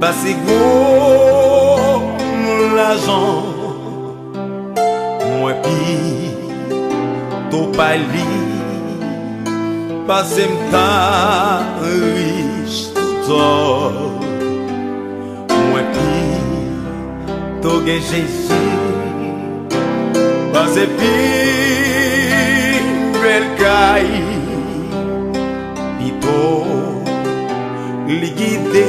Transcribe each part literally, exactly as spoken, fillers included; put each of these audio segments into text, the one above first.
pase gwo moun lajan. Mwen pito bay li pase m ta rich toutò. Mwen pito gen Jezi pase pi bèl kay. Pito li gide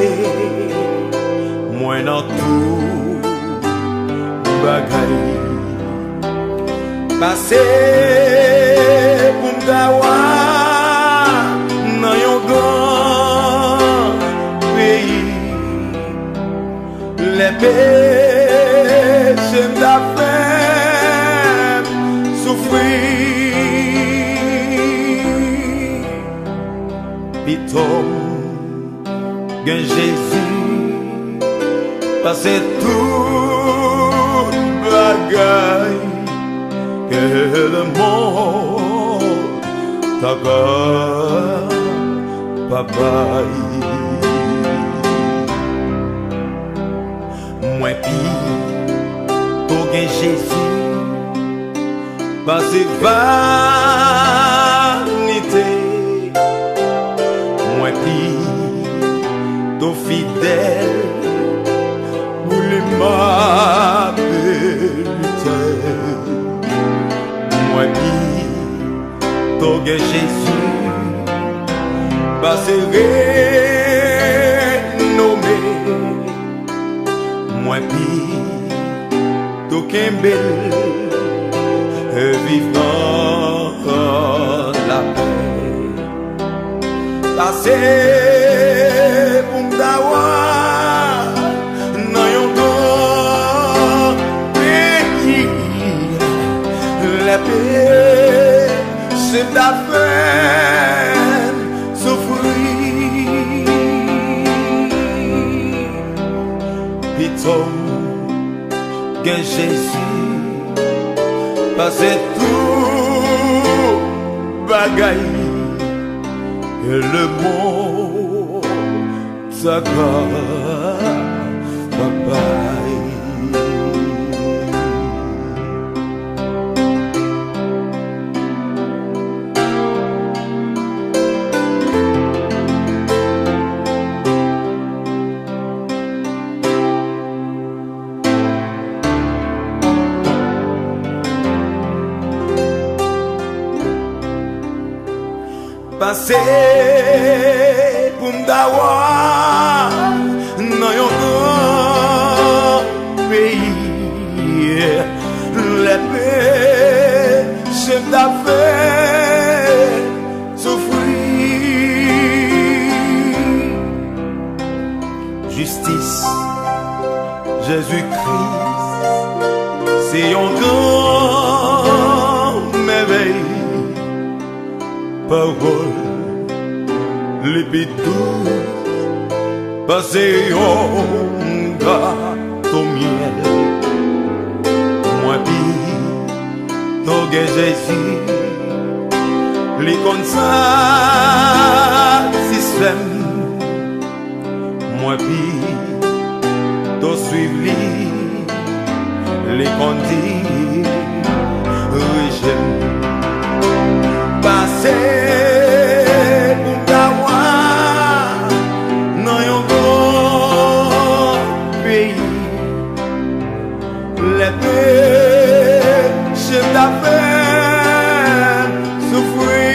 mwen nan tout bagay. Pase pou m ta wa nan yon gran peyi. Lè peche m ta fè m soufri, pito m gen Jezi pase tout bagay ke lemonn ta ka pa bay. Mwen pito gen Jezi pase vanite. Mwen pito fidèl pou li m ape lite. Mwen pito gen Jezi pase renome. Mwen pito kenbe l e viv nan lapè. Pase pou m ta wa nan yon gran peyi. Lè peche m ta fè m soufri, pito m gen Jezi pase tout bagay ke lemonn sa ka pa bay. Pase pou m ta wa nan yon gran peyi. Lè peche m ta fè soufri. Jistis Jezi Kris se yon gran mèvèy. Pawòl li pi dous pase yon gato myèl. Mwen pito gen Jezi, li konn satisfè m. Mwen pito swiv li, li konn dirije m. Pase pou m ta wa nan yon gran peyi. Lè peche m ta fè m soufri.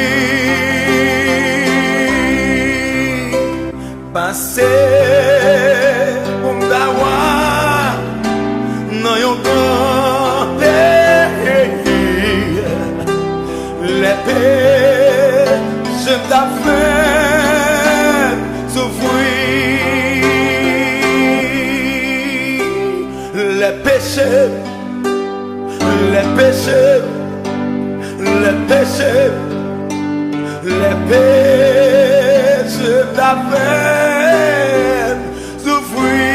Pase pou m ta wa nan yon gran peyi. Lè peche m ta fè m soufri. Lè peche m, lè peche m, lè peche m, lè peche m ta fè m soufri.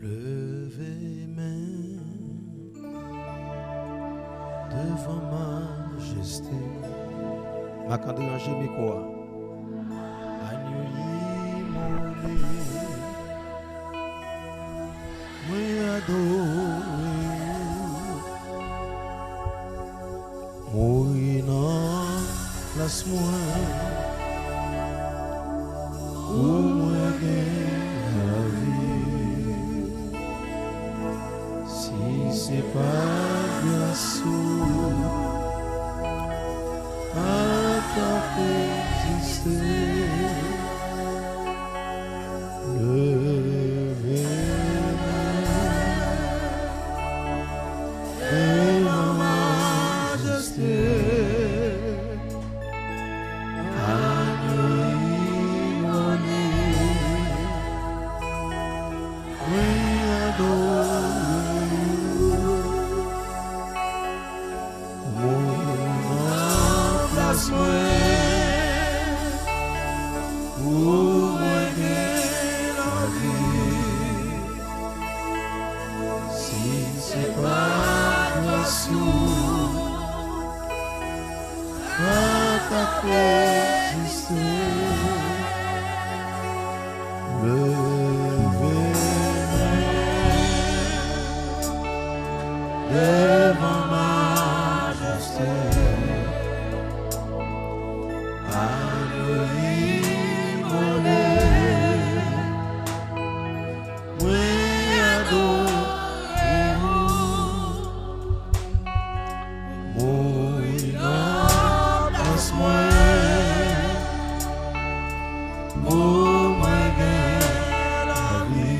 Leve Devan majeste. Marc André, ranje mikwo a. Anyo imole. Mwen adore ou. Mouri nan plas mwen. Pou mwen gen lavi. Si se pa gras ou, pa t ap egziste. Leve men devan majeste. Anyo imole. Mwen adore ou. Mouri nan plas mwen. Pou mwen gen lavi. Si se pa gras ou, pa t ap egziste. Leve men devan majeste. Anyo imole. Mwen adore ou. Mouri nan plas mwen. Pou mwen gen lavi.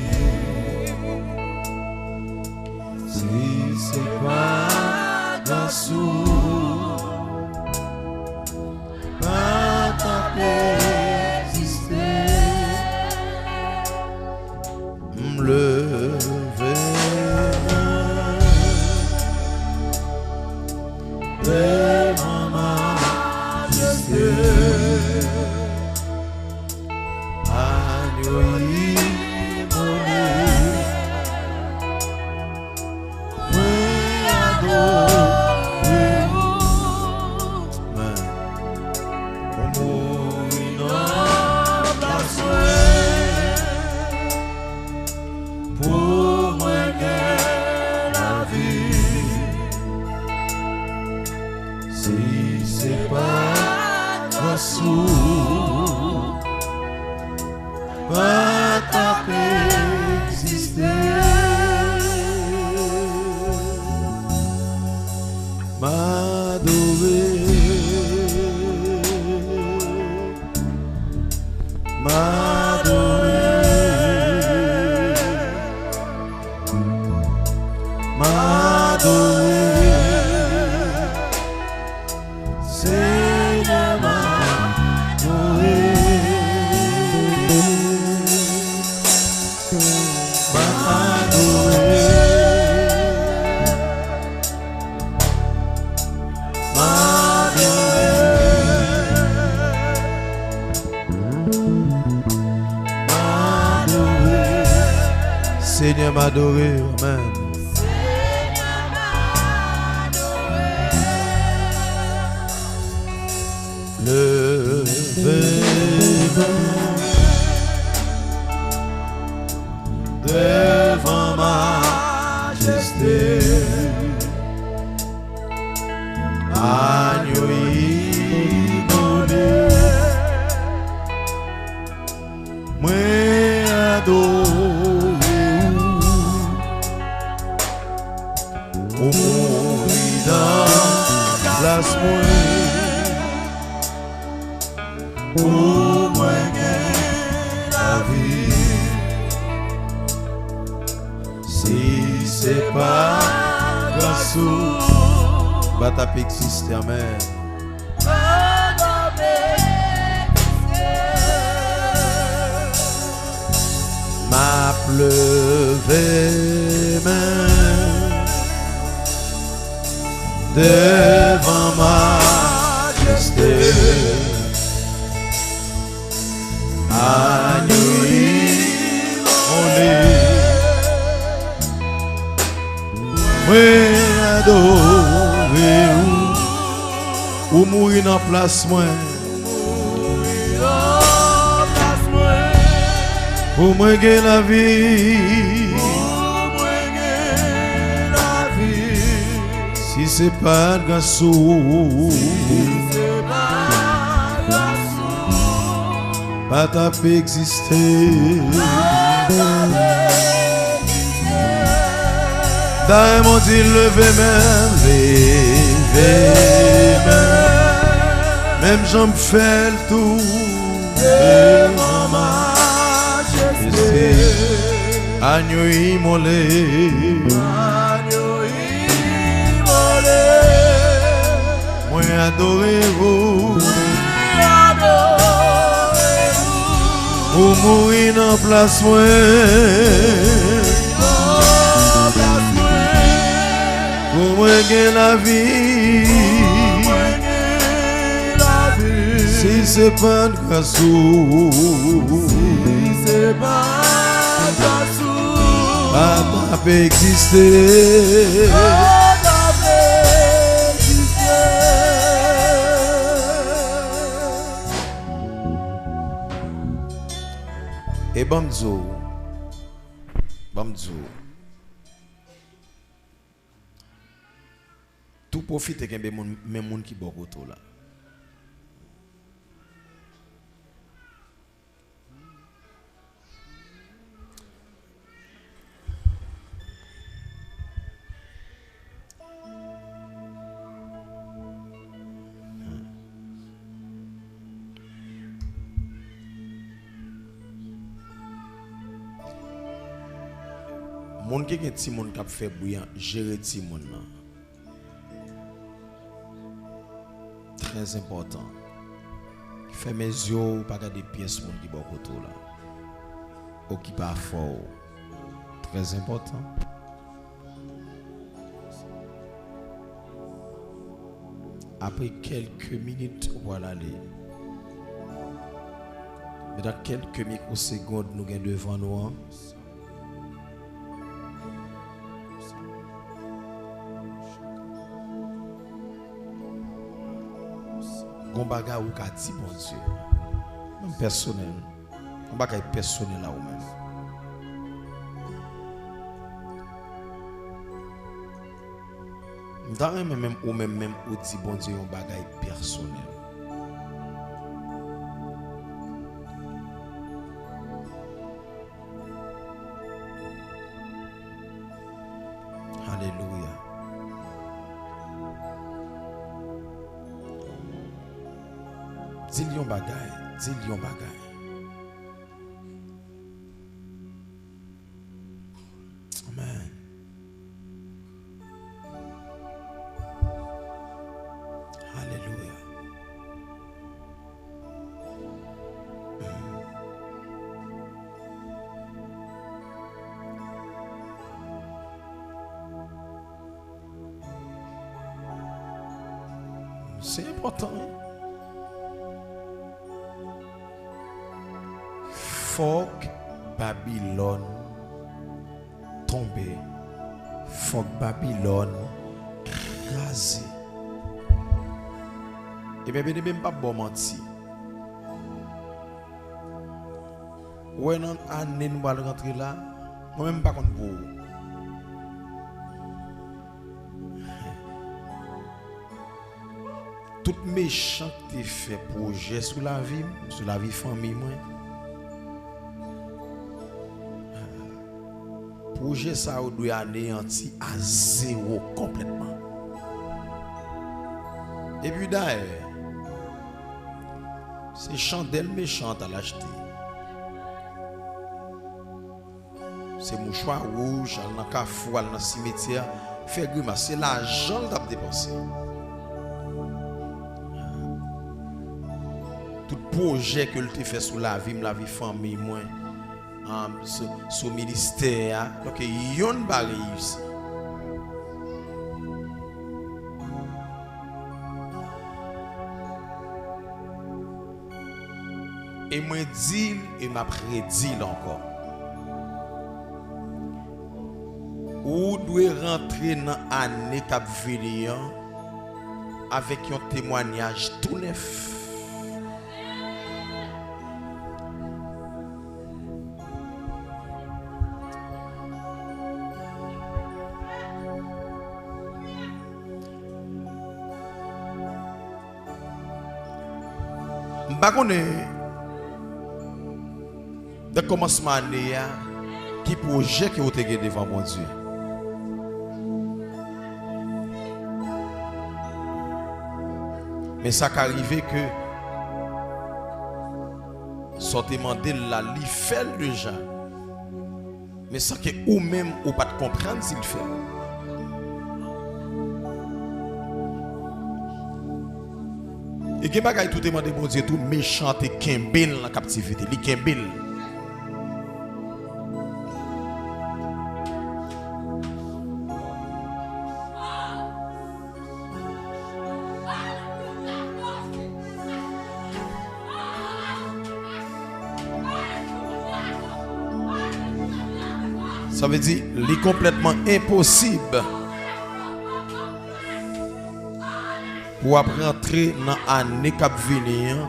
Si se pa gras ou, pa t ap egziste. M leve men devan majeste. Anyo imole. Mwen adore ou. Ou mouri nan plas mwen. Pou mwen gen lavi. Si se pa gras ou, pa t ap egziste. M adore, m adore, m adore. Senyè, m adore. M adore. M adore. M adore. Senyè, m adore. Amèn. Leve men devan majeste. Anyo imole. Mwen adore ou. Ou mouri nan plas mwen. Pou mwen gen lavi. Si se pa gras ou, pa t ap egziste, amèn. M ap leve men devan majeste. Anyo imole. Mwen adore ou. Ou mouri nan plas mwen. Pou mwen gen lavi. Si se pa t gras ou, pa t ap egziste. Dayè, m di, leve men, leve men. Menm jan m fè l tou devan majeste. Anyo imole. Anyo imole. Mwen adore ou. Mwen adore ou. Ou mouri nan plas mwen. Nan plas mwen. Pou mwen gen lavi. Pou mwen gen lavi. Si se pa t gras ou. Si se pa t gras ou. Pa t ap egziste. Pa t ap egziste. E ban m di w, ban m di w, tou pwofite kenbe moun, men moun ki bò kote w la. Moun ki gen timoun k ap fè bri an, jere timoun nan. Trè enpòtan. Fèmen zye w, pa gade pyès moun ki bò kote w la. Okipe afè w. Trè enpòtan. Apre kèlke minit, ou pral ale. Men nan kèlke mikwosegonn nou gen devan nou an, gon bagay ou ka di Bondye. Menm pèsonèl. Yon bagay pèsonèl a ou menm. M ta renmen menm ou menm, menm ou di Bondye yon bagay pèsonèl. Alelouya. Di l yon bagay, di l yon bagay. Amen. Alelouya. Se enpòtan, wi. Fòk Babilòn tonbe. Fòk Babilòn kraze. Ebyen, byeneme, m p ap ba w manti. Ou wè, nan ane n pral rantre la, mwen menm m pa konn pou ou. Tout mechan k te fè pwojè sou lavi m, sou lavi fanmi mwen, pwojè sa yo dwe aneyanti a zewo konplètman. Epi dayè, se chandèl mechan an t al achte. Se mouchwa wouj, al nan kafou, al nan simetyè, fè grimas. Se lajan l t ap depanse. Tout pwojè ke l te fè sou lavi m, lavi fanmi mwen, um, sou, sou ministè a, donk, yonn pa reyisi. E mwen di l, e m ap redi l ankò. Ou dwe rantre nan ane k ap vini an avèk yon temwayaj tou nèf. M pa konnen nan kòmansman ane a ki pwojè ke w te gen devan Bondye. Men sa ka rive ke sa w te mande l la, li fè l deja. Men san ke ou menm ou pa t konprann si l fè l. E gen bagay tou te mande Bondye tou, mechan an te kenbe l nan kaptivite. Li kenbe l. Sa vle di, li konplètman enposib pou w ap rantre nan ane k ap vini an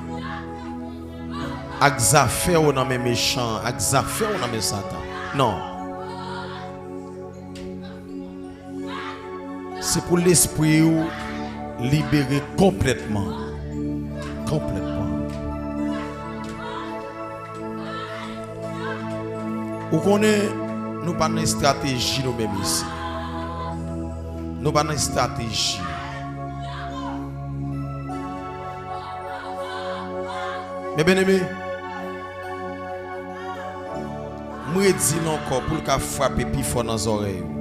ak zafè w nan men mechan an, ak zafè w nan men Satan. Non. Se pou lespri w libere konplètman. Konplètman. Ou konnen, nou pa nan estrateji nou menm isi. Nou pa nan estrateji. Men byeneme, m redi l ankò pou l ka frape pi fò nan zòrèy ou.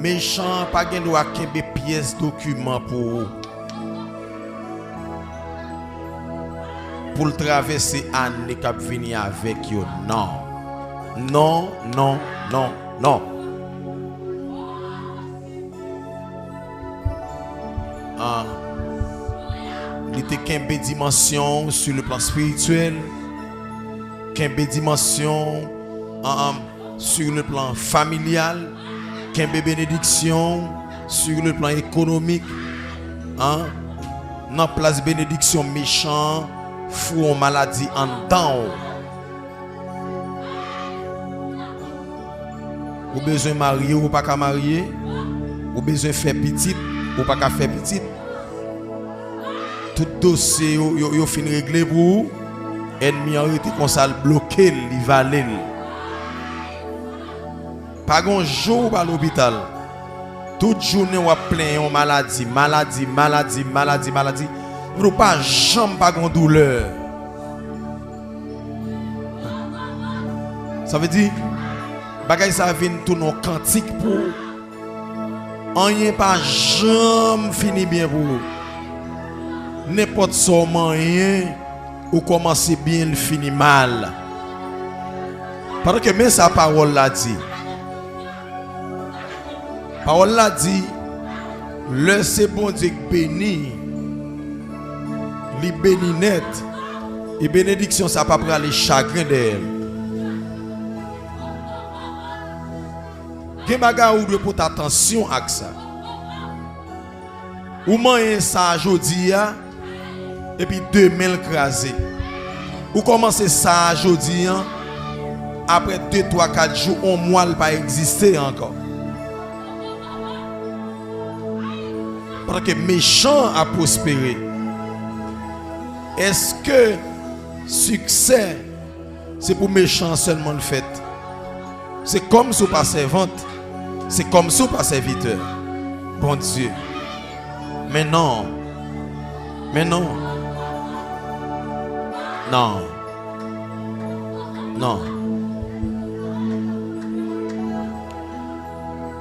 Mechan an pa gen dwa kenbe pyès dokiman pou ou, pou l travèse ane k ap vini avèk yo. Non. Non, non, non, non. Ah. Li te kenbe dimansyon w sur le plan spirituel, kenbe dimansyon w, ah, ah, sur le plan familial, kenbe benediksyon w sur le plan économique, ah, nan plas benediksyon mechan an foure yon maladi anndan w. Ou bezwen marye, ou pa ka marye. Ou bezwen fè pitit, ou pa ka fè pitit. Tout dosye yo, yo, yo fin regle pou ou. Ènmi an rete konsa, l bloke l, li vale l. Pa gon jou ou pa lopital. Tout jounen w ap plenyen yon maladi, maladi, maladi, maladi, maladi. Epi w pa janm pa gon doulè. Sa vle di, bagay sa vin tounen yon kantik pou ou. Anyen pa janm fini byen pou ou. Nenpòt sa w manyen, ou kòmanse byen, l fini mal. Paske men sa pawòl la di. Pawòl la di, lè se Bondye k beni, li beni nèt, e benediksyon sa pa prale chagren dèyè l. Gen bagay ou dwe pote atansyon ak sa. Ou manyen sa a jodi a, epi demen l kraze. Ou kòmanse sa a jodi a, apre de, twa, kat jou, yon mwa, l pa egziste ankò. Pandan ke mechan an ap pwospere, èske siksè se pou mechan an sèlman l fèt? Se kòmsi w pa sèvant, se kòmsi w pa sèvitè Bondye. Men non. Men non. Non. Non.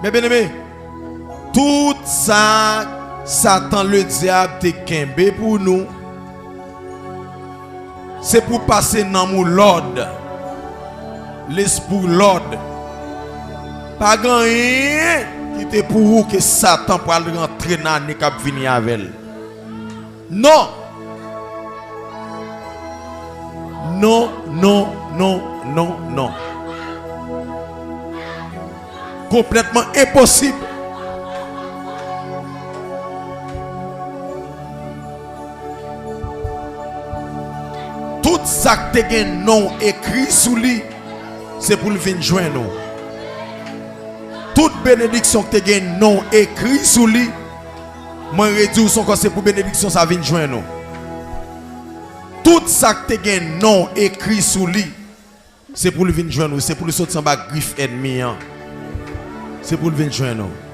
Men byeneme, tout sa Satan Ledyab te kenbe pou nou, se pou pase nanm ou lòd, lespri w lòd. Pa gen anyen ki te pou ou ke Satan pral rantre nan ane k ap vini avè l. Non! Non, non, non, non, non. Konplètman enposib. Sa k te gen non w ekri sou li, se pou l vin jwenn ou. Tout benediksyon k te gen non w ekri sou li, mwen redi w sa ankò, se pou benediksyon sa vin jwenn ou. Tout sa k te gen non w ekri sou li, se pou l vin jwenn ou, se pou l soti anba grif ènmi an. Se pou l vin jwenn ou.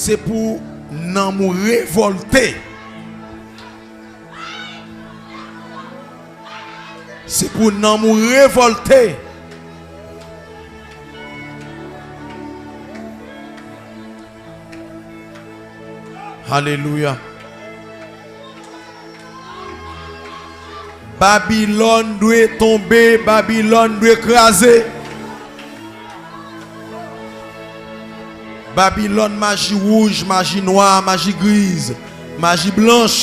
Se pou nanm ou revòlte. Se pou nanm ou revòlte. Alelouya. Babilòn dwe tonbe, Babilòn dwe kraze. Babilòn maji wouj, maji nwa, maji griz, maji blanch.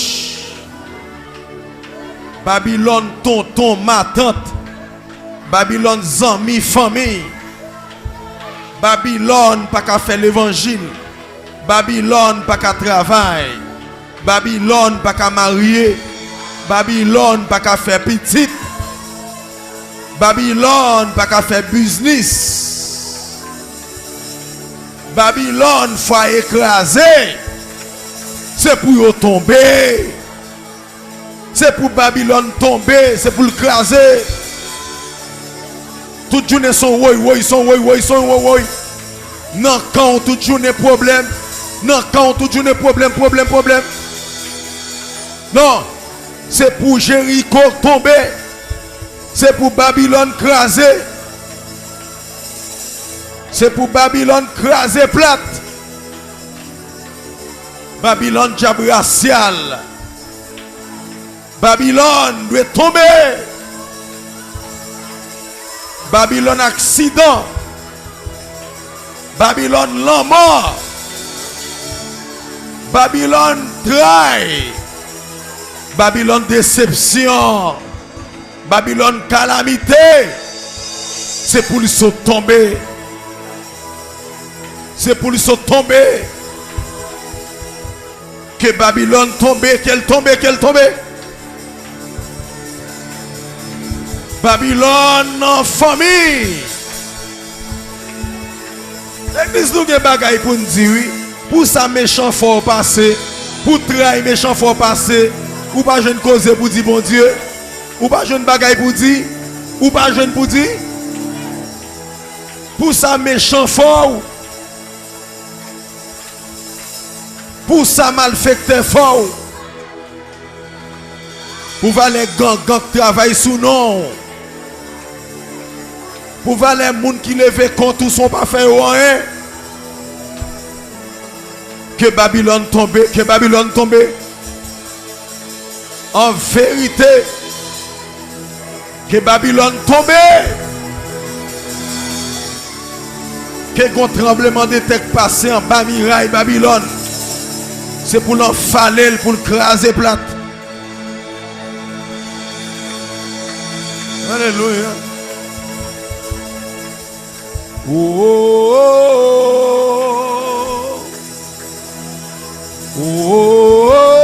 Babilòn tonton, matant. Babilòn zanmi, fanmi. Babilòn pa ka fè levanjil. Babilòn pa ka travay. Babilòn pa ka marye. Babilòn pa ka fè pitit. Babilòn pa ka fè biznis. Babilòn fwaye kraze. Se pou yo tonbe. Se pou Babilòn tonbe, se pou l kraze. Tout jounen se yon woy woy, se yon woy woy, se yon woy woy. Nan kan w tout jounen pwoblèm. Nan kan w tout jounen pwoblèm, pwoblèm, pwoblèm. Non, se pou Jeriko tonbe. Se pou Babilòn kraze. Se pou Babilòn kraze plat. Babilòn dyab rasyal. Babilòn dwe tonbe. Babilòn aksidan. Babilòn lanmò. Babilòn tray. Babilòn desepsyon. Babilòn kalamite. Se pou li sot tonbe. Se pou li sot tonbe. Ke Babilòn tonbe, ke l tonbe, ke l tonbe. Babilòn nan fanmi. Legliz, nou gen bagay pou n di, wi. Pou sa mechan fè w pase, pou tray mechan fè w pase, ou pa jwenn koze pou di Bondye, ou pa jwenn bagay pou di, ou pa jwenn pou di. Pou sa mechan fè w, pou sa malfektè fè w, pou valè gangan k travay sou non w, pou valè moun ki leve kont ou san w pa fè yo anyen. Ke Babilòn tonbe, ke Babilòn tonbe. An verite, ke Babilòn tonbe. Ke gon tranblemanntè k pase anba miray Babilòn. Se pou l anfale l, pou l kraze plat. Alelouya. Oh, oh, oh, oh.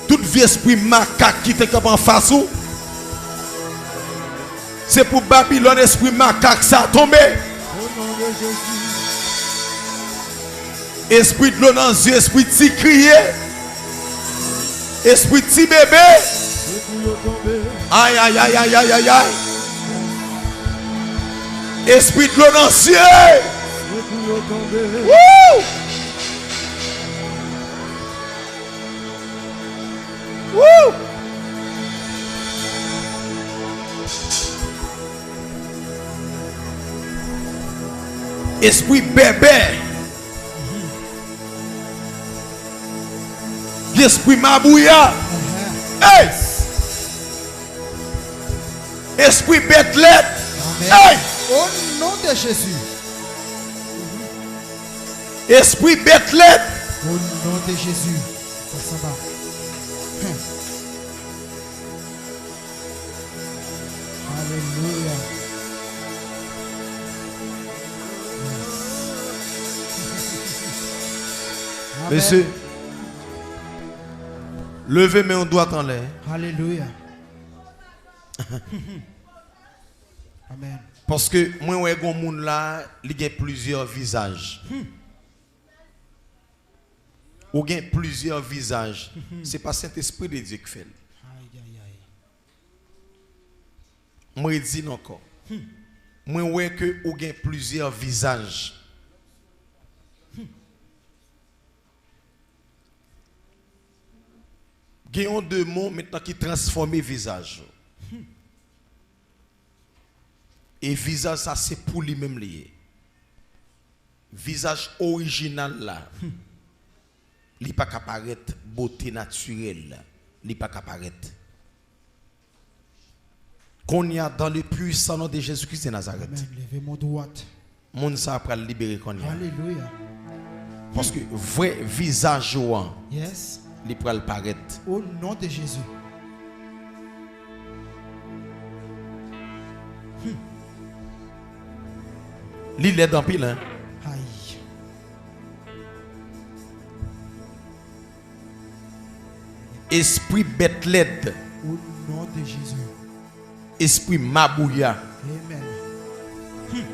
Tout vye espri makak ki te kanpe anfas ou, se pou Babilòn, espri makak sa tonbe. Espri dlo nan zye, espri ti kriye, espri ti bebe. Ay, ay, ay, ay, ay, ay, ay. Espri dlo nan zye. Woo! Woo! Espri bèbè. Espri mabouya. Hey! Espri bèt lèd. Amen. Hey! Au nom de Jésus. Espri bèt lèd. Au nom de Jésus. Fòs anba. Alelouya. Yes. Amen. Mesye, leve men w dwat anlè. Alelouya. Amen. Paske mwen wè gon moun la, li gen plizyè vizaj. Hmm. Ou gen plizyè vizaj. Se pa Sentespri de Dye k fè l. Ay, ay, ay. Mwen redi l ankò. Mwen wè ke ou gen plizyè vizaj. Gen yon demon mentnan ki transfòme vizaj ou. E vizaj sa se pou li menm li ye. Vizaj orijinal la, li pa ka parèt, bote natirèl la, li pa ka parèt. Kounye a, dans le puissant nom de Jésus-Christ de Nazareth. Amen. Leve men w dwat. Moun sa a pral libere kounye a. Alelouya. Paske vrè vizaj ou an, yes, li pral parèt. Au nom de Jésus. Hmm. Li lèd anpil, hein? Ay. Espri bèt lèd. Au nom de Jésus. Espri mabouya. Amen. Hmm.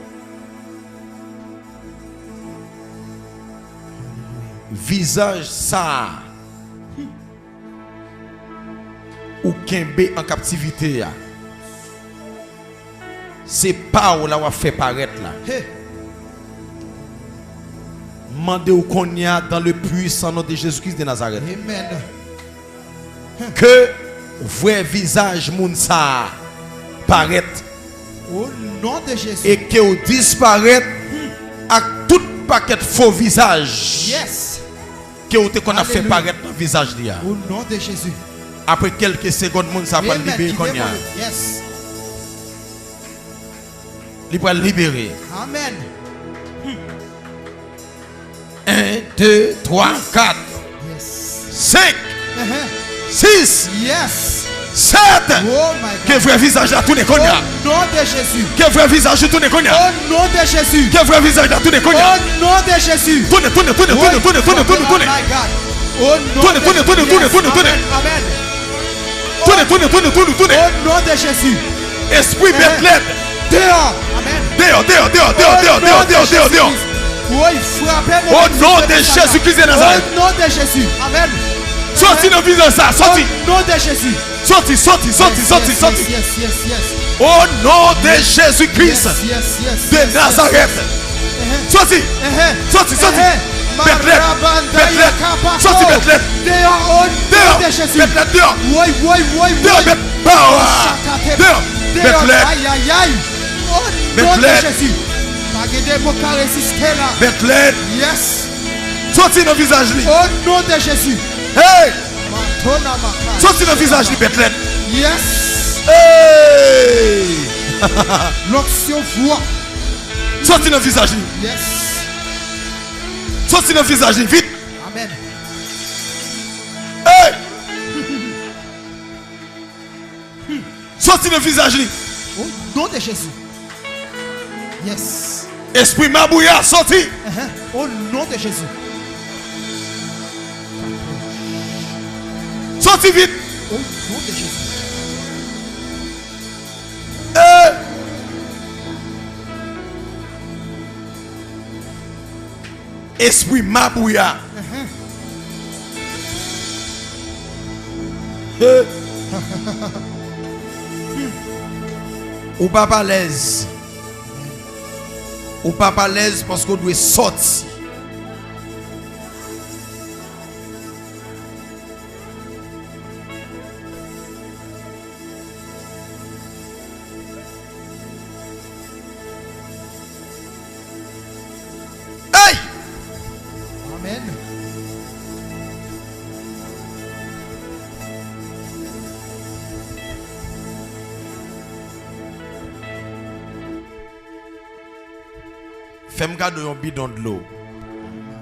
Alelouya. Vizaj sa a, hmm, ou kenbe an kaptivite a. Se pa w la w ap fè parèt la. He. Mande w kounye a dans le puissant nom de Jésus-Christ de Nazareth. Amen. Ke vrè vizaj moun sa a parèt. Au nom de Jésus. E ke w disparèt ak tout pakèt fo vizaj. Yes. Ke w te konn ap fè, alelouya, parèt nan vizaj li a. Au nom de Jésus. Apre kèlke segonn, moun sa pral, amen, libere kounye a. Yes. Li pral libere. Amen. Hmm. En, de, twa, kat, yes, senk, uh-huh, sis, yes, sèt. Oh my God. Ke vrè vizaj la tounen kounye a. Au nom de Jésus. Ke vrè vizaj ou tounen kounye a. Au nom de Jésus. Ke vrè vizaj la tounen kounye a. Au nom de Jésus. Tounen, tounen, tounen, tounen, tounen, tounen, tounen. Oh my God. Au nom de Jésus. Tounen, tounen, tounen, tounen, tounen. Amen. Tounen, tounen, tounen, tounen, tounen. Au nom de Jésus. Espri bèt lèd. Dehors. Amen. Dehors, dehors, dehors, dehors, dehors, dehors, dehors, dehors, dehors. Au nom de Jésus-Christ de Nazareth. Au nom de Jésus. Amen. Soti nan vizaj sa, soti. Au nom de Jésus. Soti, soti, soti, soti, soti. Yes, yes, yes, yes. Au nom de Jésus-Christ, yes, yes, yes, de Nazareth. Soti. Soti, soti. Bèt lèd. Bèt lèd. Soti, bèt lèd. Dehors, au nom de Jésus. Bèt lèd, dehors. Woy, woy, woy, woy. Dehors, bèt. Dehors. Bèt lèd. Ay, ay, ay. Au nom de Jésus. Pa gen demon ka reziste la. Bèt lèd. Yes. Soti nan vizaj li. Au nom de Jésus. Hey! Matona maka. Soti nan vizaj li, bèt lèd. Yes. Hey! L'onction voix. Soti nan vizaj li. Yes. Soti nan vizaj li, vit. Amen. Hey! Soti nan vizaj li. Au nom de Jésus. Yes. Espri mabouya, soti. Uh-huh. Au nom de Jésus. Soti vit. Au nom de Jésus. Eh! Espri mabouya. He. Ou p ap alèz. Ou p ap alèz paske w dwe sòti. Hey! Amen. Fè m kado yon bidon dlo. Amen.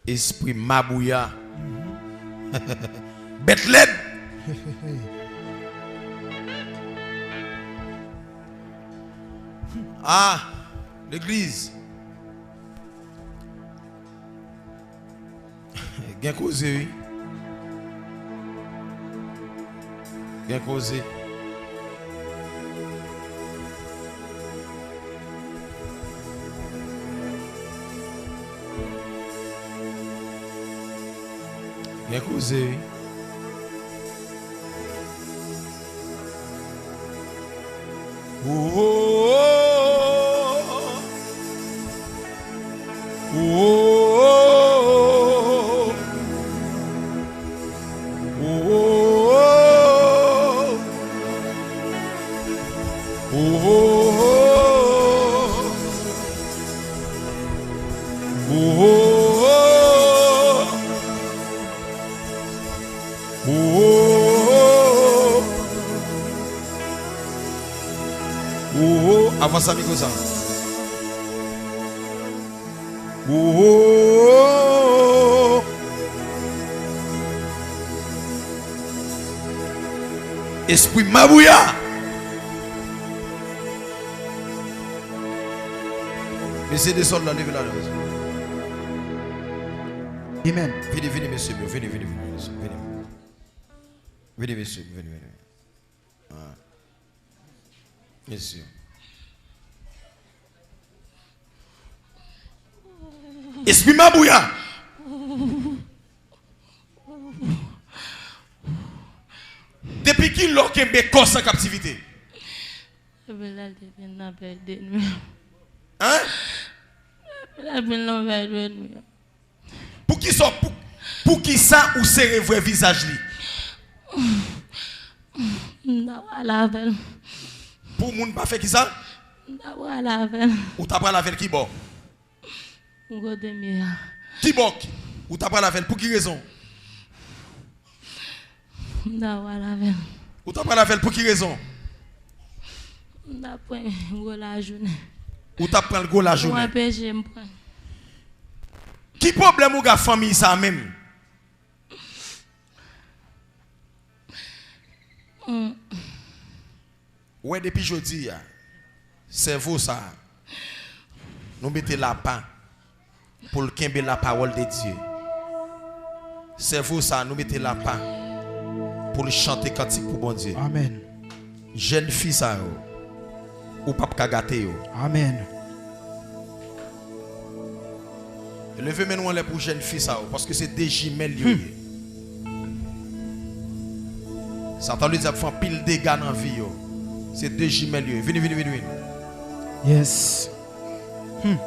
Espri mabouya. Bèt lèd. Ah, legliz. Gen koze, wi. Gen koze. Gen koze, wi. Oh, oh, oh, oh. Avanse a mikwo sa. Oh, oh, oh, oh. Espri mabouya. Mesye de sòl la, leve la. Amen. Vini, vini, mesye, vini, vini, vini, mesye, vini. Vini, mesye, vini, vini. Ah. Mesye. Espri mabouya. Depi kilè w kenbe kò sa an kaptivite? Depi lè l te vin nan vèy de nwi. Hein? Depi lè l vin nan vèy de nwi. Poukisa, pou, poukisa ou sere vwè vizaj li? M ta pral avè l. Pou moun pa fè kisa? M ta pral avè l. Ou ta pral avè l ki bò? Kote m ye a. Ki bò? Ou ta pral avè l pou ki rezon? M ta pral avè l. Ou ta pral avè l pou ki rezon? M ta pran gwo lajounen. Ou ta pran l gwo lajounen. Ou anpeche m pran. Ki pwoblèm ou gen ak fanmi sa menm? Mm. Ou wè, depi jodi a, sèvo sa a, nou mete l apa pou l kenbe lapawòl de Dye. Sèvo sa a, nou mete l apa pou l chante kantik pou Bondye. Amen. Jèn fi sa yo, ou p ap ka gate yo. Amen. Leve men nou anlè pou jèn fi sa yo, paske se de jimèl yo ye. Satan, ledyab, fè anpil dega nan vi yo. Se de jimèl yo ye. Vini, vini, vini, vini. Yes. Hmm.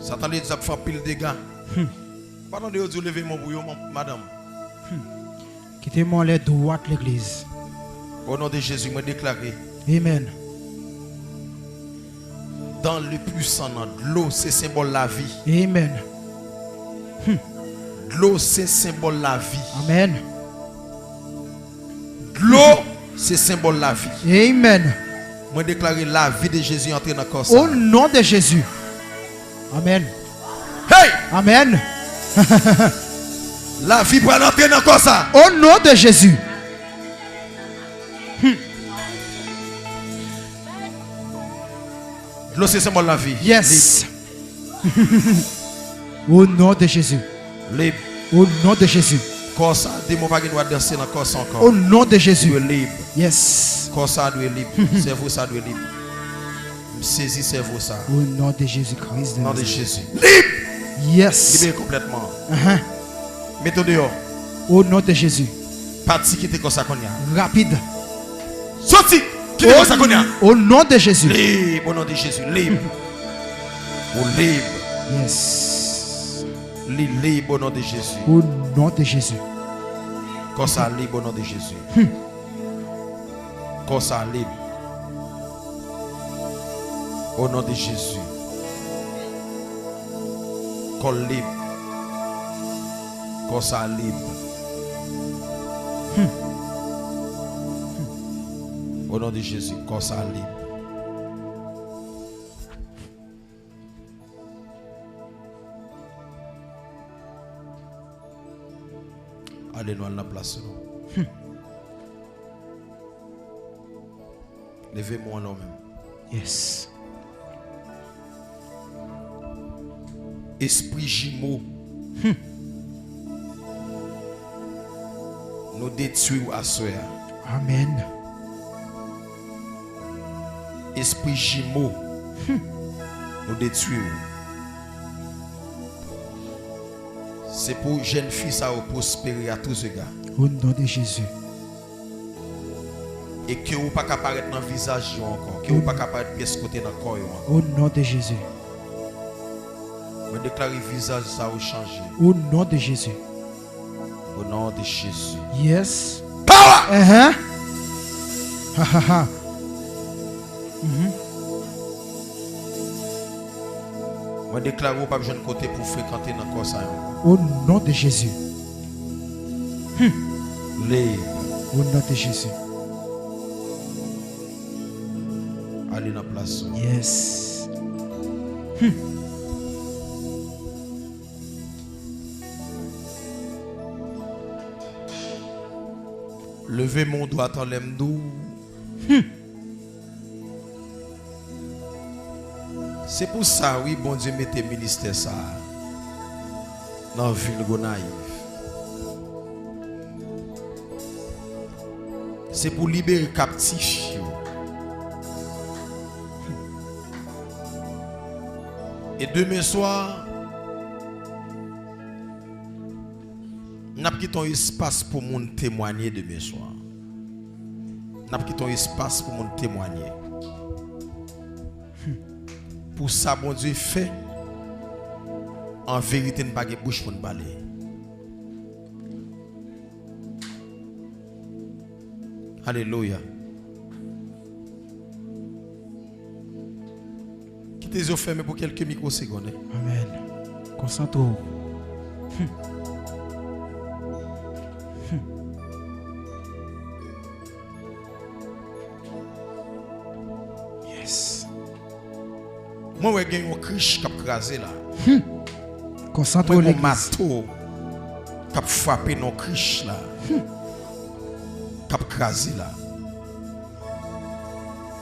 Satan, ledyab, fè anpil dega. Hmm. Ou pa tande yo di w leve men w pou yo, man-, madanm? Hmm. Kite men w anlè dwat, legliz. O non de Jezi, mwen deklare. Amen. Dans le puissant nom. Dlo se senbòl lavi. Amen. Dlo se senbòl lavi. Amen. Dlo se senbòl lavi. Amen. Mwen deklare lavi de Jezi antre nan kò sa. Au nom de Jésus. Amen. Hey! Amen. Lavi pral antre nan kò sa. Au nom de Jésus. Dlo se senbòl lavi. Yes. Au nom de Jésus. Lib. Au nom de Jésus. Kò sa, demon pa gen dwa danse nan kò sa ankò. Au nom de Jésus. Dwe lib. Yes. Kò sa dwe lib. Sèvo sa dwe lib. M sezi sèvo sa. Au nom de Jésus-Christ de Nazareth. Non de Jezi. Lib! Yes. Libere konplètman. Uh-huh. Mete w deyò. Au nom de Jésus. Pati kite kò sa kounye a. Rapide. Soti! Kite kò sa kounye a. Au nom de Jésus. Lib, au nom de Jésus. Lib. Ou lib. Yes. Li lib, au nom de Jésus. Au nom de Jésus. Kò sa lib, au nom de Jésus. Kò sa lib. O non de Jezi. Kò l lib. Kò sa lib. Hmm. O non de Jezi, kò sa lib. Ale, nou al nan plas nou. Hmm. Leve men w anlè w menm. Yes. Espri jimo. Hmm. Nou detwi w aswè a. Amen. Espri jimo. Hmm. Nou detwi w. Se pou jèn fi sa yo pwospere à tous égards. Au nom de Jésus. E ke ou pa ka parèt nan vizaj yo ankò, ke ou pa ka parèt pyès kote nan kò yo ankò. Au nom de Jésus. Mwen deklare vizaj sa yo chanje. Au nom de Jésus. Au nom de Jésus. Yes. Power! Uh-huh. Ha, ha, ha. Mhm. Mwen deklare w p ap jwenn kote pou w frekante nan kò sa yo. Au nom de Jésus. Hmm. Lib. Au nom de Jésus. Ale nan plas ou. Yes. Hmm. Leve men w dwat anlè m di w. Hmm. Se pou sa, wi, Bondye mete ministè sa a nan vil Gonayiv. Se pou libere kaptif yo. E demen swa, n ap kite yon espas pou moun temwanye demen swa. N ap kite yon espas pou moun temwanye. Hmm. Pou sa Bondye fè, an verite, n pa gen bouch pou n pale. Alelouya. Kite zye w fèmen pou kèlke mikwosegonn, hein. Amen. Konsantre w. Hmm. Hmm. Yes. Mwen wè gen yon krich k ap kraze la. Hmm. Konsantre w, legliz. Mwen wè yon mato k ap frape nan krich la. Hmm. K ap kraze la.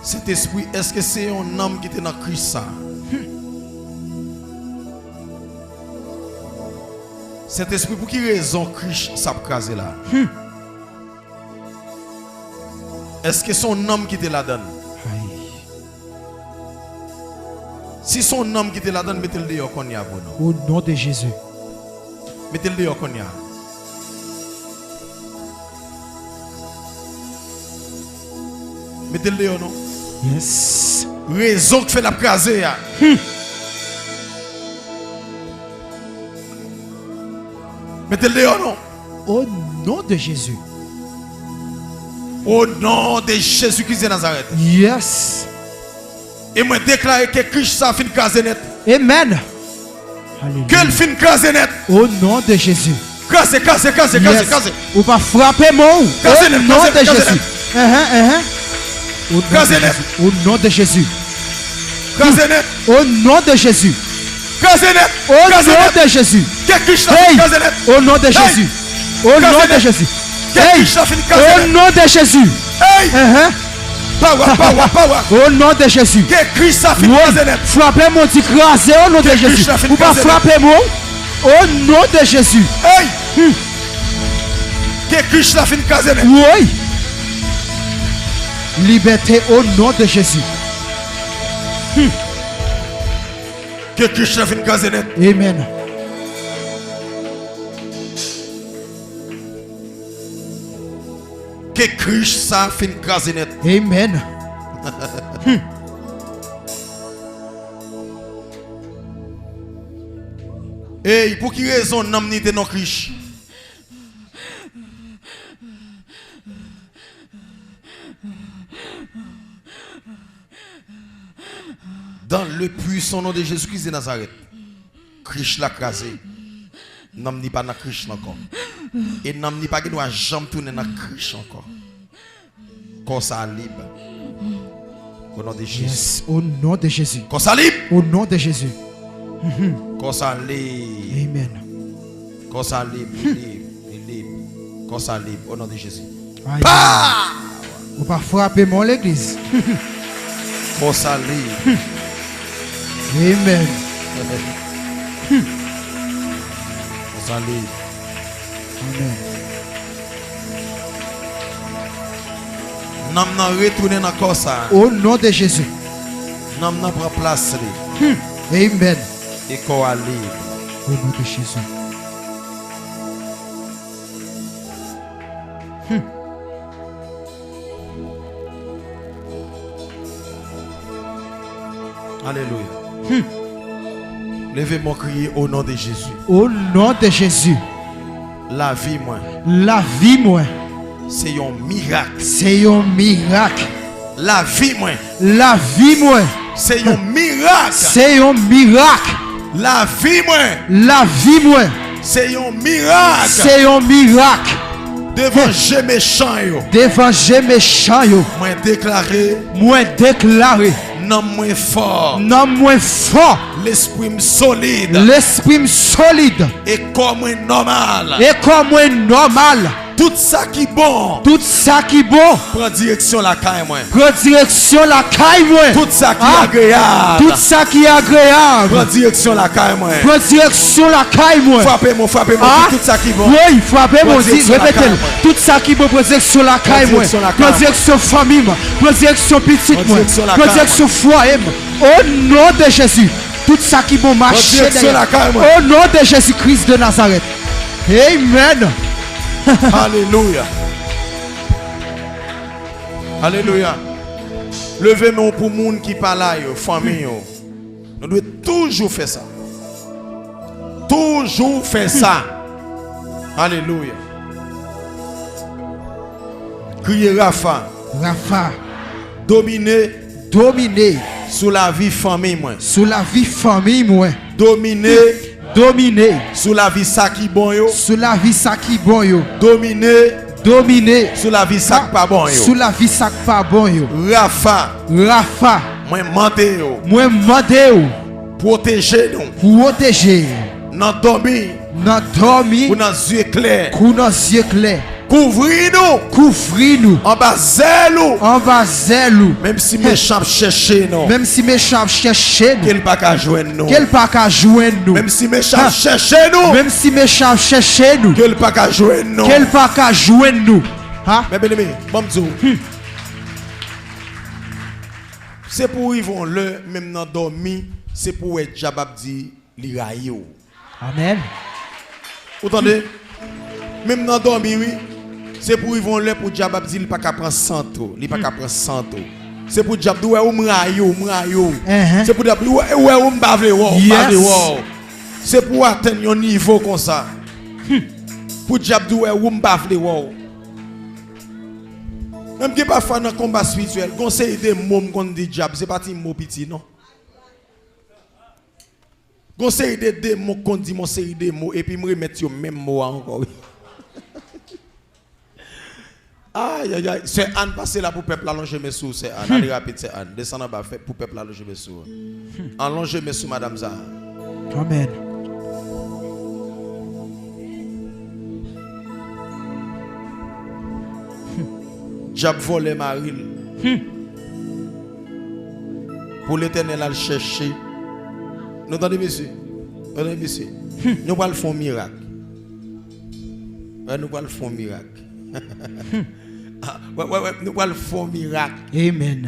Sentespri, èske se yon nanm ki te nan krich sa? Hmm. Sentespri, pou ki rezon krich sa ap kraze la? Hmm. Èske se yon nanm ki te ladan l? Ay. Si se yon nanm ki te ladan l, mete l deyò kounye a pou nou. Au nom de Jésus. Mete l deyò kounye a. Mete l deyò non. Yes. Rezon k fè l ap kraze a. Hmm. Mete l deyò non. Au nom de Jésus. Au nom de Jésus-Christ de Nazareth. Yes. E mwen deklare ke Kris sa fin kraze nèt. Amen. Alelouya. Ke l fin kraze nèt. Au nom de Jésus. Kraze, kraze, kraze, kraze, yes, kraze. Ou pa frape men w. Kraze nèt, kraze nèt, kraze nèt. Au nom de Jésus. Au nom de Jésus. Kraze nèt. Au nom de Jésus. Kraze nèt. Au nom de Jésus. Ke Kris la fin kraze nèt. Au nom de Jésus. Au nom de Jésus. Ke Kris la fin kraze nèt. Au nom de Jésus. Hey! Power, power, power. Au nom de Jésus. Ke Kris la fin kraze nèt. Frape men w, di kraze au nom de Jésus. Ou pa frape men w. Au nom de Jésus. Hey! Ke Kris la fin kraze nèt. Woy! Libète au nom de Jésus. Ke Kris la fin kraze nèt. Amen. Ke Kris sa fin kraze nèt. Amen. Ey, pou ki rezon nanm ni te non Kris? Dans le puissant nom de Jésus-Christ de Nazareth. Kris la kraze. Nanm ni pa nan Kris la ankò. E nanm ni pa gen dwa janm tounen nan Kris ankò. Kò sa lib. Au nom de Jésus. Yes, au nom de Jésus. Kò sa lib. Au nom de Jésus. Kò sa lib. Amen. Kò sa lib, li lib, li lib. Kò sa lib, au nom de Jésus. Amen. Pa! Ou pa frape men w, legliz. Kò sa lib. Amen. Kò sa lib. Amen. Nanm nan retounen nan kò sa. Au nom de Jésus. Nanm nan pran plas li. Amen. E kò a lib. Au nom de Jésus. Alelouya. Leve men w, kriye, au nom de Jésus. Au nom de Jésus. Lavi mwen. Lavi mwen. Se yon mirak. Se yon mirak. Lavi mwen. Lavi mwen. Se yon mirak. Se yon mirak. Lavi mwen. Lavi mwen. Se yon mirak. Se yon mirak. Devan je mechan yo. Devan je mechan yo. Mwen deklare. Mwen deklare. Nanm mwen fò. Nanm mwen fò. Lespri m solid. Lespri m solid. E kò mwen nòmal. E kò mwen nòmal. Tout sa ki bon. Tout sa ki bon. Pran direksyon lakay mwen. Pran direksyon lakay mwen. Tout sa ki agreyab. Tout sa ki agreyab. Pran direksyon lakay mwen. Pran direksyon lakay mwen. Frape men w, frape men w, di tout sa ki bon. Wi, frape men w, di, repete l. Tout sa ki bon, pran direksyon lakay mwen. Pran direksyon fanmi m. Pran direksyon pitit mwen. Pran direksyon fwaye m. Au nom de Jésus. Tout sa ki bon mache dèyè. Au nom de Jésus-Christ de Nazareth. Amen. Alelouya. Alelouya. Leve men w pou moun ki pa la yo, fanmi yo. Nou dwe toujou fè sa. Toujou fè sa. Alelouya. Kriye Rafa. Rafa. Domine. Domine. Sou lavi fanmi mwen. Sou lavi fanmi mwen. Domine. Domine. Sou lavi sa ki bon yo. Sou lavi sa ki bon yo. Domine. Domine. Sou lavi sa k pa bon yo. Sou lavi sa k pa bon yo. Rafa. Rafa. Mwen mande yo. Mwen mande w. Pwoteje nou. Pwoteje. Nan dòmi. Nan dòmi. Kou nan zye klè. Kou nan zye klè. Kouvri nou. Kouvri nou. Anba zèl ou. Anba zèl ou. Menm si mechan ap chèche nou. Menm si mechan ap chèche nou. Ke l pa ka jwenn nou. Ke l pa ka jwenn nou. Menm si mechan ap chèche nou. Menm si mechan ap chèche nou. Ke l pa ka jwenn nou. Ke l pa ka jwenn nou. Ha? Men byeneme, ban m di w. Se pou rive yon lè, menm nan dòmi, se pou w wè dyab ap di li rayi w. Amèn. Ou tande? Menm nan dòmi, wi. Se pou rive yon lè pou dyab ap di li pa ka pran sant ou, li pa ka pran sant ou. Se pou dyab di w wè ou m rayi w, m rayi w. Se pou dyab di w wè ou m pa vle wè w, m pa vle wè w. Se pou w atenn yon nivo konsa. Pou dyab di w wè ou m pa vle wè w. Menm gen pafwa nan konba espirityèl, gon seri de mo m konn di dyab, se pa ti mo piti, non. Gon seri de demon k konn di m yon seri de mo, epi m remèt yo menm mo a ankò, wi. Ayayay, sè Ann, pase la pou pèp la lonje men sou ou, sè Ann. Ale rapid, sè Ann. Desann anba, fè pou pèp la lonje men sou ou. Ann lonje men sou madanm sa a. Amèn. Dyab vòlè mari l. Pou Letènèl al chèche. Nou tande, mesye? Nou tande, mesye? Nou pral fè yon mirak. Wè, nou pral fè yon mirak. Ah, wè, wè, wè, nou pral fè yon mirak. Amen.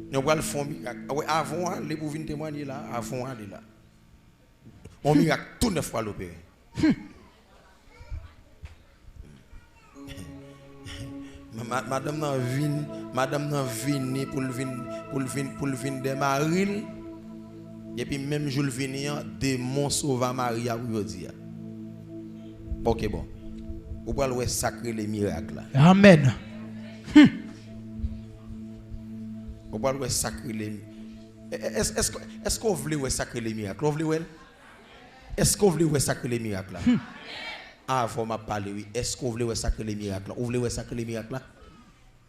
Nou pral fè yon mirak. Ah, wè, avan w ale pou vin temwanye la, avan w ale la. Yon mirak tou nèf pral opere. Ma-, ma-, madanm nan vin, madanm nan vini pou l vin, pou l vin, pou l vin dèyè mari l. Epi menm jou l vini an, demon sova mari a pou jodi a. Ok, bon. Ou pral wè sa k rele mirak la. Amèn. Ou pral wè sa k rele. È-, è-, èske, èske, èske w vle wè sa k rele mirak la? Ou vle wè l? Èske w vle wè sa k rele mirak la? Avan m ap pale, wi. Èske w vle wè sa k rele mirak la? Ou vle wè sa k rele mirak la?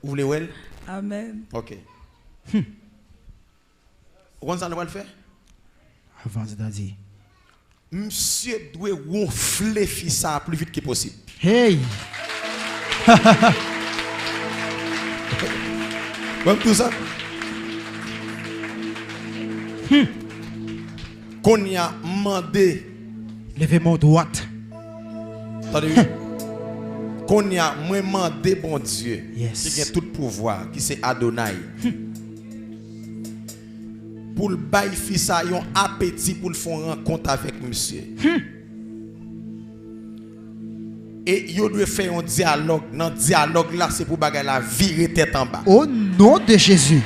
Ou vle wè l? Amèn. Ok. Ou konn sa nou pral fè? Avanse, Daddy. Misye dwe wonfle fi sa a pli vit ke posib. Hey! Wè m di w sa? Kounye a, m mande. Leve men w dwat. Tande, wi. Kounye a, mwen mande Bondye, yes, ki gen tout pouvwa, ki se Adonay, pou l bay fi sa yon apeti pou l fè yon rankont avèk misye. E yo dwe fè yon dyalòg. Nan dyalòg la, se pou bagay la vire tèt anba. O non de Jezi.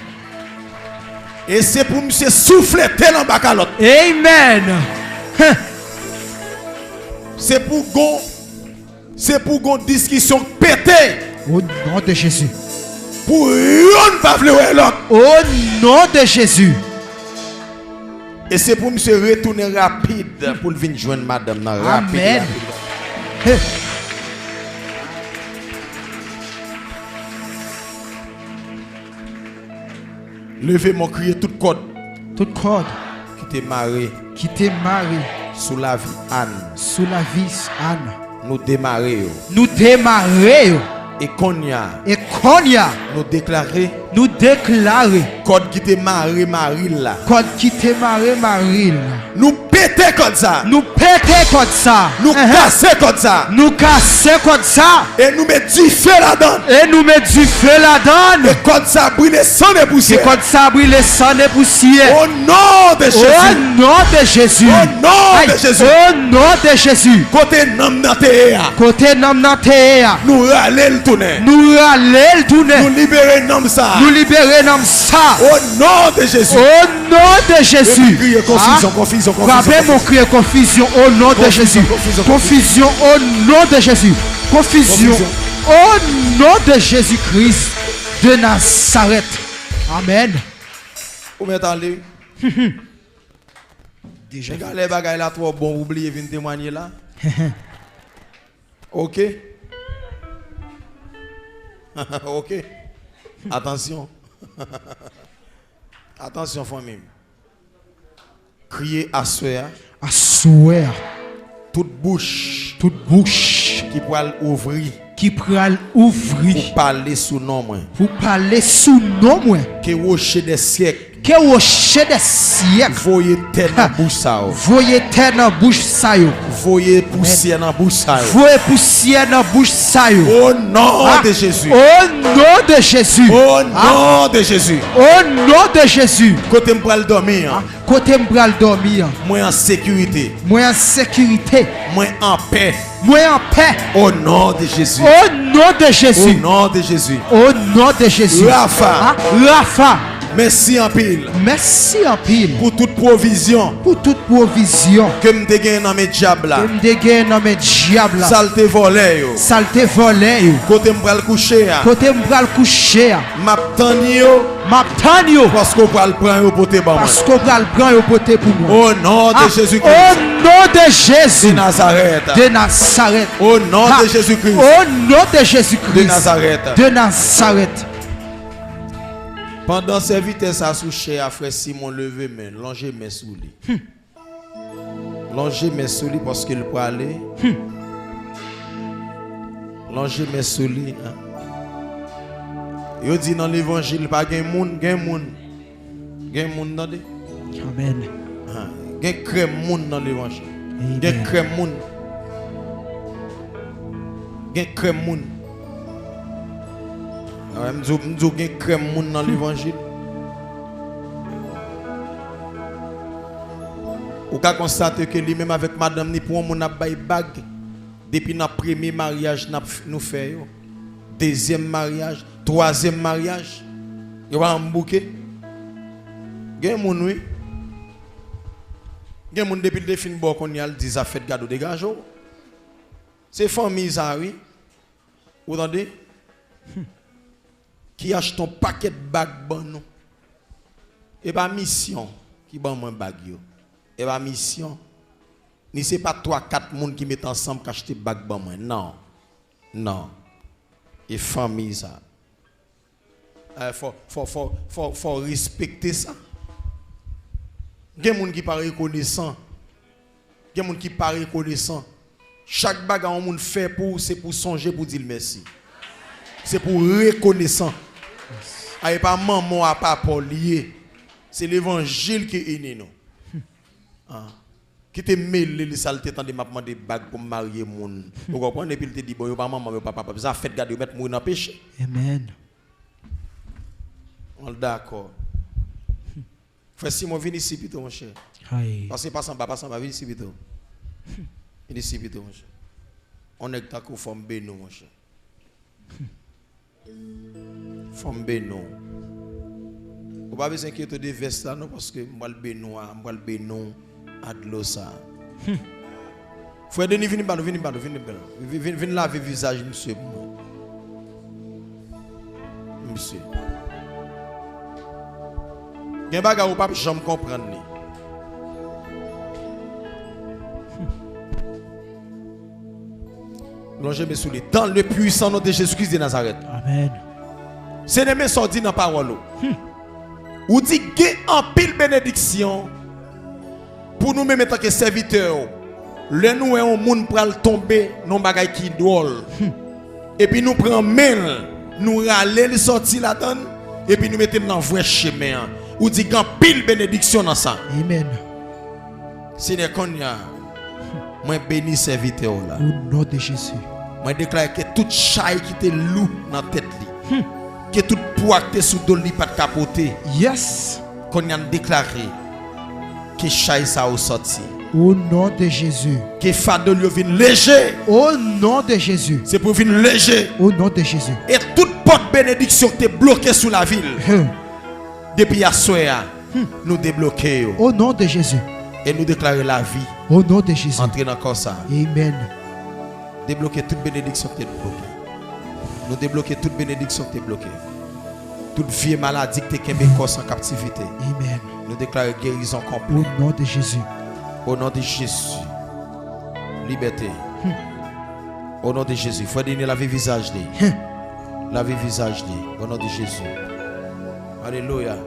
E se pou misye souflete l anba kalòt. Amen. Se pou gon, se pou gon diskisyon k pete. O non de Jezi. Pou youn pa vle wè lòt. O non de Jezi. E se pou misye retounen rapid pou l vin jwenn madanm nan rapid, amèn, rapid, rapid. He. Leve men w, kriye tout kòd. Tout kòd. Ki te mare. Ki te mare. Sou lavi Ann. Sou lavi Ann. Nou demare yo. Nou demare yo. E kounye a. E kounye a. Nou deklare. Nou deklare. Kòd ki te mare mari l la. Kòd ki te mare mari l la. Nou pete kòd sa. Nou pete kòd sa. Nou, ehe, kase kòd sa. Nou kase kòd sa. E nou met dife ladan l. E nou met dife ladan l. E kòd sa brile san e pousyè. E kòd sa brile san e pousyè. O non de Jezi. O non de Jezi. O non de Jezi. O non de Jezi. Kote nanm nan te ye a. Kote nanm nan te ye a. Nou rale l tounen. Nou rale l tounen. Nou libere nanm sa. Nou libere nanm sa. O non de Jezi. O non de Jezi. Epi kriye konfizyon, ah, konfizyon, konfizyon, frape men w, konfizyon, kriye konfizyon o non de Jezi. Konfizyon, konfizyon, konfizyon. Konfizyon o non de Jezi. Konfizyon. Konfizyon. O non de Jezi Kris de Nazarèt. Amèn. Ou mèt ale. Deja fèt. Nèg a lè bagay la twò bon, ou bliye vin temwanye la. Ok. Ok. Atansyon. Atansyon, fanmi m. Kriye aswè a. Aswè a. Tout bouch. Tout bouch. Ki pral ouvri. Ki pral ouvri. Pou pale sou non mwen. Pou pale sou non mwen. Ke woche dè syèk. Ke woche dè syèk. Voye tè nan bouch sa yo. Voye tè nan bouch sa yo. Voye pousyè nan bouch sa yo. Voye pousyè nan bouch sa yo. O non de Jezi. O non de Jezi. O non de Jezi. O non de Jezi. Kote m pral dòmi an. Kote m pral dòmi an. Mwen an sekirite. Mwen an sekirite. Mwen anpè. Mwen anpè. O non de Jezi. O non de Jezi. O non de Jezi. O non de Jezi. Rafa. Ah, Rafa. Mèsi anpil. Mèsi anpil. Pou tout pwovizyon. Pou tout pwovizyon. Ke m te gen nan men dyab la. Ke m te gen nan men dyab la. Sa l te vòlè yo. Sa l te vòlè yo. Kote m pral kouche a. Kote m pral kouche a. M ap tann yo. M ap tann yo. Paske w pral pran yo pote ban mwen. Paske w pral pran yo pote pou mwen. O non de Jezi Kris. O non de Jezi. De Nazarèt. De Nazarèt. O non de Jezi Kris. O non de Jezi Kris. De Nazarèt. De Nazarèt. Pandan sèvitè sa sou chè a, frè Simon leve men, lonje men sou li. Lonje men sou li paske l prale. Lonje men sou li. Yo di nan levanjil pa gen moun, gen moun. Gen moun, tande. Amèn. Gen krèm moun nan levanjil. Gen krèm moun. Gen krèm moun. M di w, m di w gen krèm moun nan levanjil. Ou ka konstate ke li menm avèk madanm ni pou yon moun ap bay bag depi nan premye maryaj n ap f- nou fè yo. Dezyèm maryaj, twazyèm maryaj, yo pa janm bouke. Gen moun wi. Gen moun depi l te fin ba w kounye a l di zafè gad ou degaje w. Se fanmi sa wi. Ou tande? Ki achte yon pakèt bag ban nou. E pa misyon ki ban mwen bag yo. E pa misyon. Ni se pa twa kat moun ki met ansanm k achte bag ban mwen. Non. Non. E fanmi sa. Fò, fò, fò, fò, fò w respekte sa. Gen moun ki pa rekonesan. Gen moun ki pa rekonesan. Chak bagay yon moun fè pou ou, se pou w sonje pou w di l mèsi. Se pou w rekonesan. A, e pa manman w a papa w li ye. Se levanjil ki ini nou. Ah. Ki te mele li sa l te tande m ap mande bag pou m marye moun. Ou konprann? Epi l te di, bon, yo pa manman m, yo pa papa m. Zafè gad yo mèt mouri nan peche. Amèn. Mwen dakò. Frè Simon, vin isi pito, monchè. Pase, pase anba, pase anba, vin isi pito. Vin isi pito, monchè. On nèg tankou w fò m beni w, monchè. Fò m beni w. Ou pa bezwen enkyete w de vès la non, paske m pral beni w a, m pral beni w a dlo sa. Frè Denis, vini ba nou, vini ba nou, vini ba nou. Vin, vin, vin lave vizaj misye pou mwen. Misye. Gen bagay ou p ap janm konprann li. Lonje men sou li. Dans le puissant nom de Jésus-Christ de Nazareth. Amèn. Senyè, men sa w di nan pawòl ou. Ou di gen anpil benediksyon pou nou menm antanke sèvitè w. Lè nou wè yon moun pral tonbe nan yon bagay ki dwòl, epi nou pran men l, nou rale l sòti ladan l, epi nou mete l nan vrè chemen an. Ou di gen anpil benediksyon nan sa. Amèn. Senyè, kounye a, mwen beni sèvitè w la. O non de Jezi. Mwen deklare ke tout chay ki te lou nan tèt li, ke tout pwa ki te sou do l li pa t ka pote. Yes. Kounye a, n deklare ke chay sa yo sòti. O non de Jezi. Ke fado l yo vin leje. O non de Jezi. Se pou vin leje. O non de Jezi. E tout pòt benediksyon ki te bloke sou lavi l, depi aswè a, nou debloke yo. O non de Jezi. E nou deklare lavi. O non de Jezi. Antre nan kò sa. Amèn. Debloke tout benediksyon ki te bloke. Nou debloke tout benediksyon ki te bloke. Tout vye maladi ki te kenbe kò sa an kaptivite. Amèn. Nou deklare gerizon konplè. O non de Jezi. O non de Jezi. Libète. O non de Jezi. Frè Denis, lave vizaj li. Lave vizaj li. O non de Jezi. Alelouya.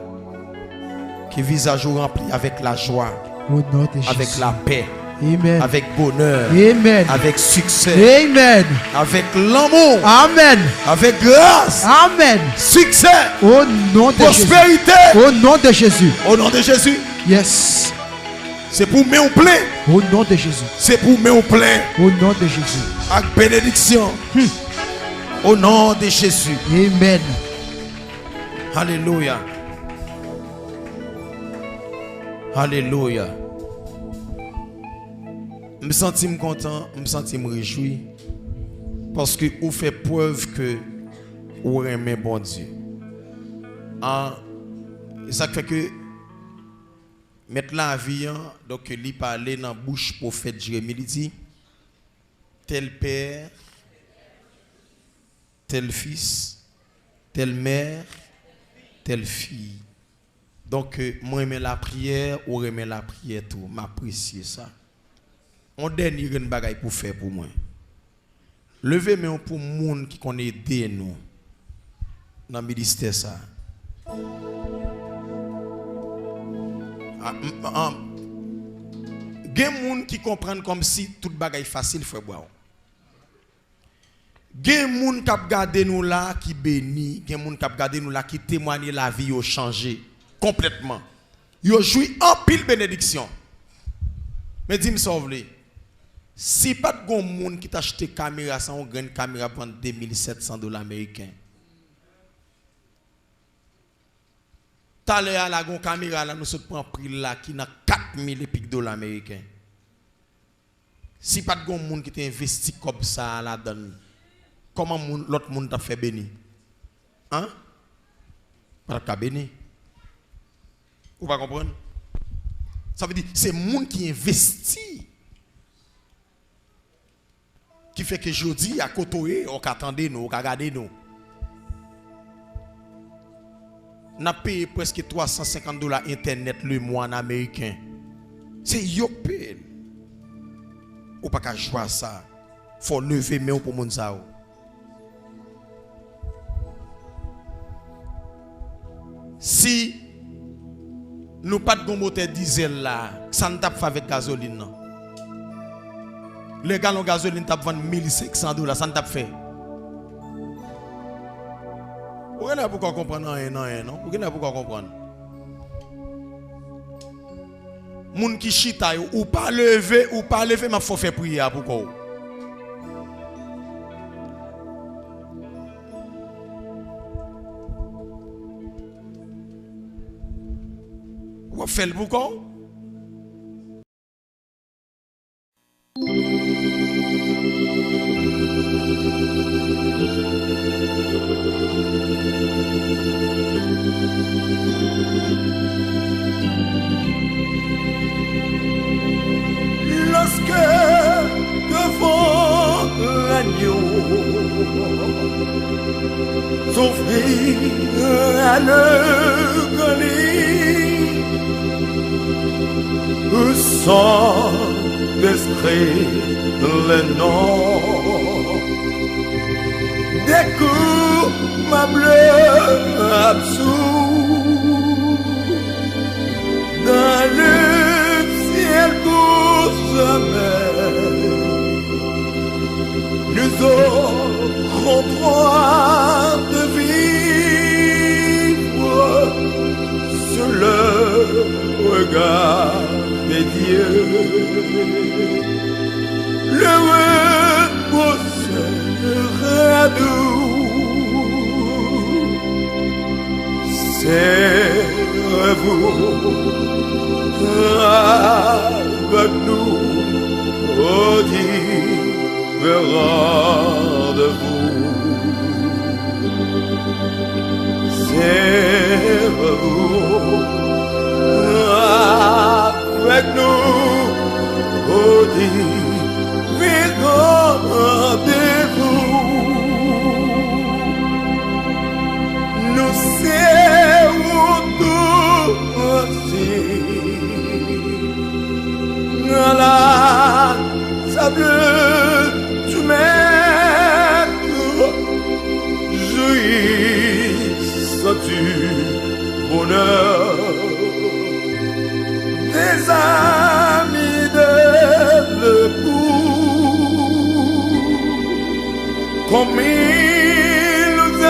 Ke vizaj ou ranpli avèk lajwa, o non de Jezi, avèk lapè, amèn, avèk bonè, amèn, avèk siksè, amèn, avèk lanmou, amèn, avèk gras, amèn, siksè, o non de Jezi, pwosperite, o non de Jezi, o non de Jezi. Yes. Se pou men w plen. O non de Jezi. Se pou men w plen. O non de Jezi. Ak benediksyon. O non de Jezi. Amèn. Alelouya. Alelouya. M santi m kontan, m santi m rejwi, paske ou fè prèv ke ou renmen Bondye. An E sa k fè ke Mèt lavi an, donk, li pale nan bouch pwofèt Jeremi, li di, tel père, tel fils, telle mère, telle fille. Donk, mwen renmen lapriyè, ou renmen lapriyè tou. M apresye sa. On dènye grenn bagay pou fè pou mwen. Leve men w pou moun ki konn ede nou nan ministè sa. A, m, m, gen moun ki konprann kòmsi tout bagay fasil, frè Brown. Gen moun k ap gade nou la ki beni, gen moun k ap gade nou la ki temwanye lavi yo chanje konplètman. Yo jwi anpil benediksyon. Men di m sa w vle. Si pa t gon moun ki t achte kamera sa, yon grenn kamera ap vann de mil sèt san dola ameriken. Talè a la, gon kamera la, nou sot pran pri l la ki nan kat mil epik dola ameriken. Si pa t gon moun ki te envesti kòb sa a ladan l, kòman moun, lòt moun t ap fè beni? An? Pa t ap ka beni. Ou pa konprann? Sa vle di, se moun ki envesti ki fè ke jodi a, kote w ye, ou ka tande nou, ou ka gade nou. N ap peye prèske twa san senkant dola entènèt lemwa an ameriken. Se yo k peye l. Ou pa ka jwe a sa. Fò w leve men w pou moun sa yo. Si nou pa t gon motè dizèl la, sa n t ap fè avèk gazolin nan? Lè galon gazolin t ap vann mil senk san dola, sa n t ap fè? Ou genlè poko konprann anyen nan anyen, non? Ou genlè poko konprann. Moun ki chita yo, ou pa leve, ou pa leve, m ap fè w fè priyè a pou kò w. W ap fè l pou kò w? Lorsque devant l'agneau s'ouvrit le grand livre, où sont inscrits les noms des coupables absous dans le ciel tout jamais. Nous aurons droit de vivre sous le regard de Dieu. Le repos sera doux. Serrez-vous avec nous au divin rendez-vous. Serrez-vous avec nous au divin rendez-vous. Nous serons tous assis à la table du Maître, jouissant du bonheur des amis debout, comme il nous a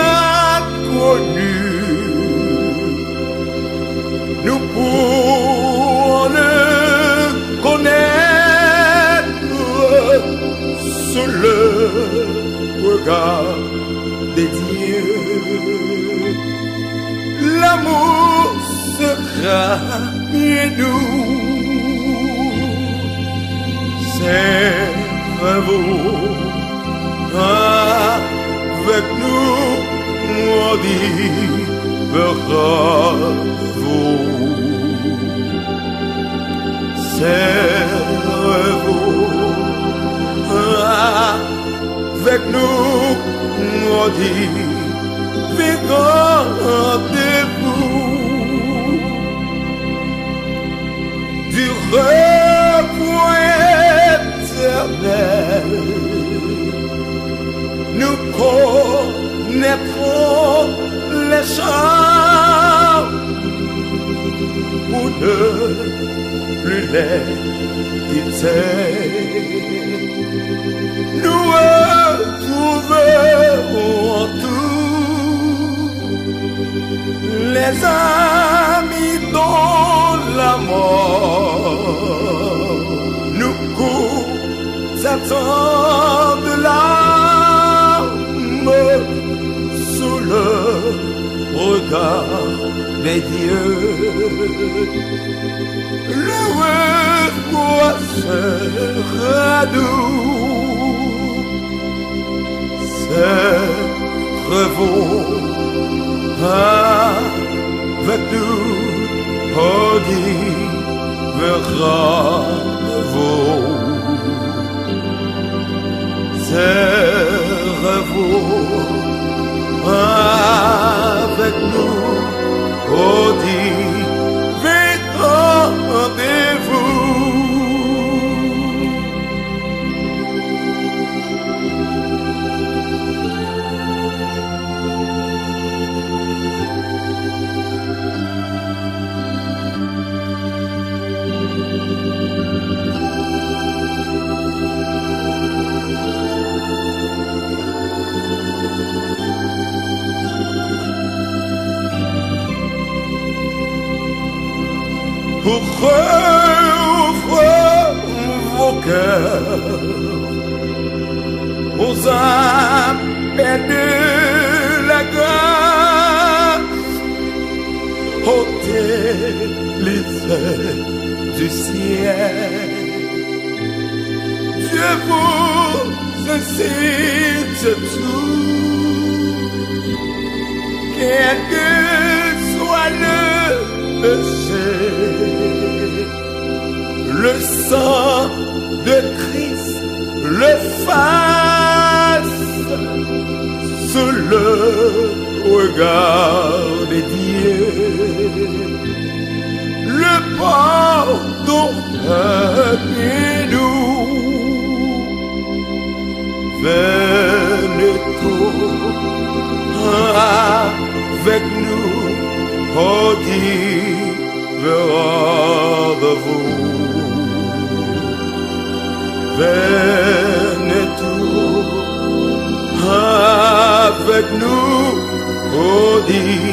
connus, nous pourrons le connaître sous le regard de Dieu. L'amour sera mieux doux. Serrez-vous avec nous, on dit, Bravo, servez-vous avec nous, maudit, vivant de vous. Du repos éternel, nous connaîtrons les champs pour ne plus les quitter. Nous retrouverons tous les amis dont la mort nous coupe, s'attend de larmes sous le regard des dieux. Le repos sera doux, servez-vous avec nous, on dit, bravo. Servez-vous avec nous, on dit, vite, rendez-vous. Pour rouvrir vos cœurs aux appels de la grâce, ôtez les ailes du ciel. Dieu vous incite tout, quel que soit le péché. Le sang de Christ l'efface sous le regard de Dieu. Le pardon est doux. Venez tous avec nous, on dit, vers vous. Venez tous avec nous, on dit,